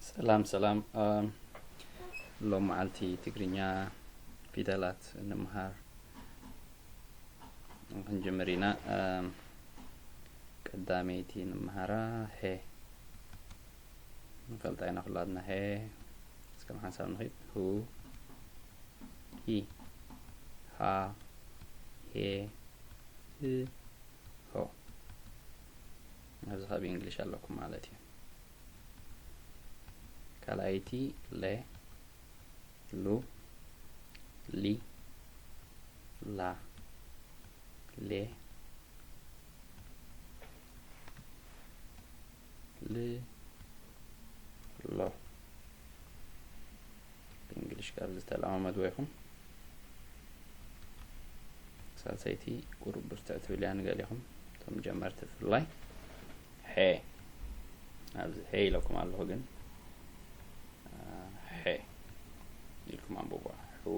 ሰላም ሰላም። ሎም መዓልቲ ትግርኛ ፊደላት ንምሃር ክንጅምር ኢና። ቀዳመይቲ ንምሃራ ሄ ንፈልጣ ኢና ኩላትና። ሄ እስከ ሓንሳብ ንኺድ። ሁ፣ ሂ፣ ሃ፣ ሄ፣ ህ፣ ሆ። ኣብዚ ካብ እንግሊሽ ኣለኩም ማለት እዩ። ካልኣይቲ ሌ፣ ሉ፣ ሊ፣ ላ፣ ሌ፣ ል፣ ሎ። ብእንግሊሽ ካብ ዝተለማመድዎ ኢኹም። ሳልሰይቲ ቁሩብ ብርትዕ ትብል እያ ንገሊኹም እቶም ጀመርቲ ብፍላይ። ሄ፣ ኣብዚ ሄ ኢለኩም ኣለኹ፣ ግን ሄ ኢልኩም ኣንብቧ። ሑ፣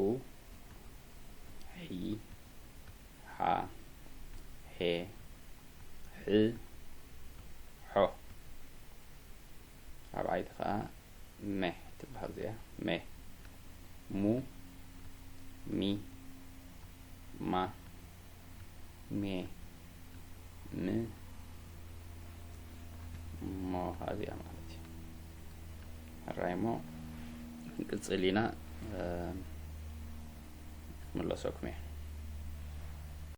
ሒ፣ ሓ፣ ሄ፣ ሕ፣ ሖ። ራብዓይቲ ከዓ ሜ ትበሃል እዚኣ። ሜ፣ ሙ፣ ሚ፣ ማ፣ ሜ፣ ም፣ ሞ። እዚኣ ማለት እዩ። ሕራይ እሞ ክንቅጽል ኢና። ክምለሰኩም እየ።